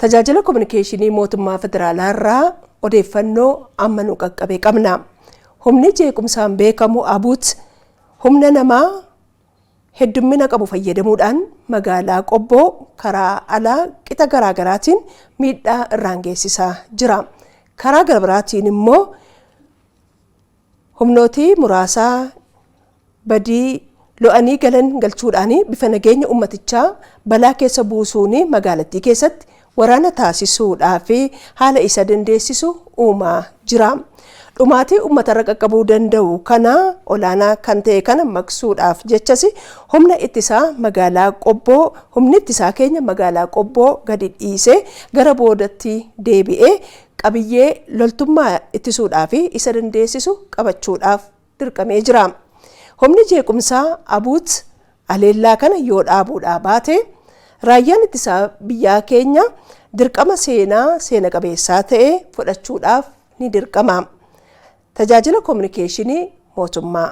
Tajaajila Kominikeeshinii Mootummaa Federaalaa irraa odeeffannoo amma nu qaqqabe qabna. Humni jeequmsaan beekamu ABUT humna namaa heddummina qabu fayyadamuudhaan magaalaa Qobboo karaa alaa qixa garaagaraatiin miidhaa irraan geessisaa jira. Karaa gara biraatiin immoo humnootii muraasaa badii lo'anii galan galchuudhaan bifa nageenya ummatichaa balaa keessa buusuun magaalattii keessatti waraana taasisuudhaaf haala isa dandeessisu uumaa jira. Dhumaatii uummatarra qaqqabuu danda'u kana olaanaa kan ta'e kana maqsuudhaaf jechas humna ittisaa magaalaa Qobboo, humni ittisaa keenya magaalaa Qobboo gadi dhiisee gara boodatti deebi'ee qabiyyee loltummaa ittisuudhaaf isa dandeessisu qabachuudhaaf dirqamee jira. Humni jeequmsaa ABUT aleellaa kana yoo dhaabuudhaa baate, raayyaan ittisaa biyyaa keenya dirqama seenaa seena qabeessaa ta'e fudhachuudhaaf ni dirqama. Tajaajila Kominikeeshinii Mootummaa.